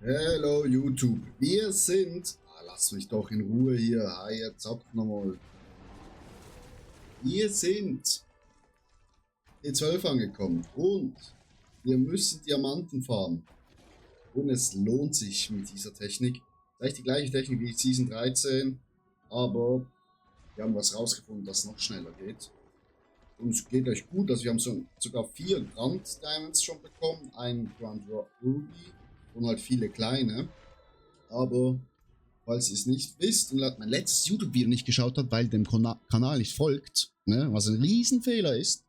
Hello YouTube, wir sind... lass mich doch in Ruhe hier, jetzt ab nochmal. Wir sind E12 angekommen und wir müssen Diamanten farmen. Und es lohnt sich mit dieser Technik. Vielleicht die gleiche Technik wie Season 13, aber wir haben was rausgefunden, das noch schneller geht. Und es geht euch gut, also wir haben sogar 4 Grand Diamonds schon bekommen, ein Grand Ruby und halt viele kleine. Aber falls ihr es nicht wisst und mein letztes YouTube-Video nicht geschaut habt, weil dem Kanal nicht folgt, ne, was ein Riesenfehler ist,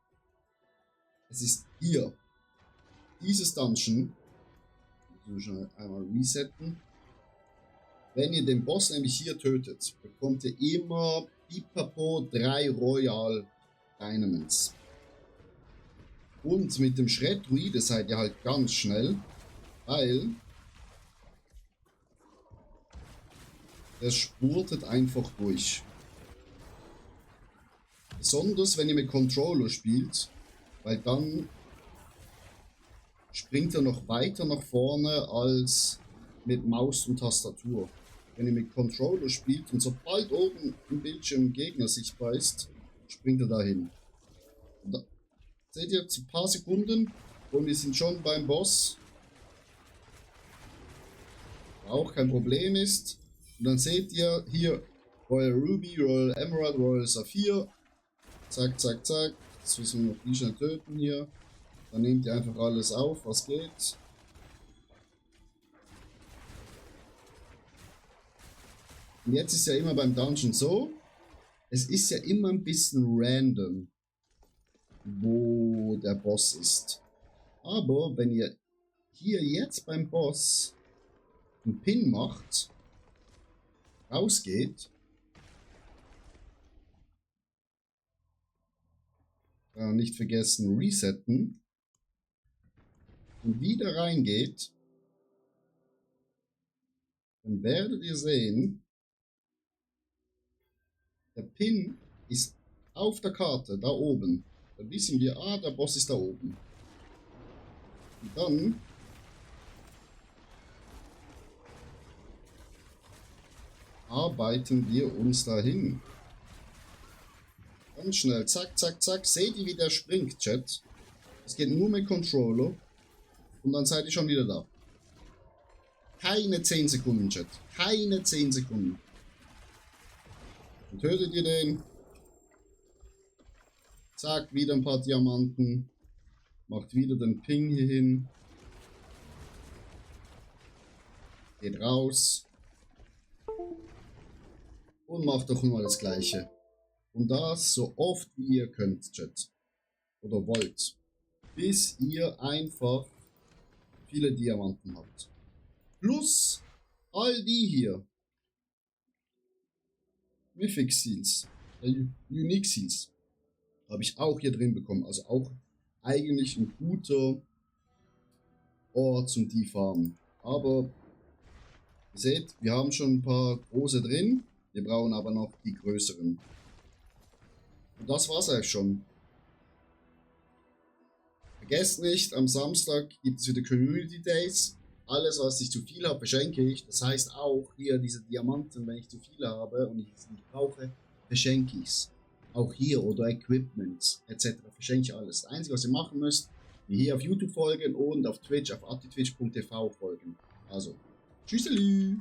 es ist hier, dieses Dungeon, so schnell einmal resetten. Wenn ihr den Boss nämlich hier tötet, bekommt ihr immer pipapo 3 Royal Diamonds. Und mit dem Shred-Druide seid ihr halt ganz schnell, weil es spurtet einfach durch. Besonders wenn ihr mit Controller spielt, weil dann springt er noch weiter nach vorne als mit Maus und Tastatur. Wenn ihr mit Controller spielt und sobald oben im Bildschirm ein Gegner sichtbar ist, springt er dahin. Und da seht ihr jetzt ein paar Sekunden und wir sind schon beim Boss. Auch kein Problem ist. Und dann seht ihr hier Royal Ruby, Royal Emerald, Royal Saphir. Zack, zack, zack. Jetzt müssen wir noch die schnell töten hier. Dann nehmt ihr einfach alles auf, was geht. Und jetzt ist ja immer beim Dungeon so, es ist ja immer ein bisschen random, wo der Boss ist. Aber wenn ihr hier jetzt beim Boss einen Pin macht, rausgeht, nicht vergessen resetten und wieder reingeht, dann werdet ihr sehen, der Pin ist auf der Karte, da oben. Dann wissen wir, der Boss ist da oben. Und dann arbeiten wir uns dahin. Ganz schnell, zack, zack, zack. Seht ihr, wie der springt, Chat? Es geht nur mit Controller. Und dann seid ihr schon wieder da. Keine 10 Sekunden, Chat. Keine 10 Sekunden. Dann tötet ihr den. Zack, wieder ein paar Diamanten. Macht wieder den Ping hier hin. Geht raus. Und macht doch mal das gleiche. Und das so oft wie ihr könnt, Chat. Oder wollt. Bis ihr einfach viele Diamanten habt. Plus all die hier. Mythic Seals. Unique Seals. Habe ich auch hier drin bekommen. Also auch eigentlich ein guter Ort zum die farmen. Aber ihr seht, wir haben schon ein paar große drin. Wir brauchen aber noch die größeren. Und das war's eigentlich schon. Vergesst nicht, am Samstag gibt es wieder Community Days. Alles, was ich zu viel habe, verschenke ich. Das heißt auch hier diese Diamanten, wenn ich zu viele habe und ich es nicht brauche, verschenke ich es. Auch hier oder Equipment etc. verschenke ich alles. Das Einzige, was ihr machen müsst, mir hier auf YouTube folgen und auf Twitch, auf attitwitch.tv folgen. Also, tschüsseli!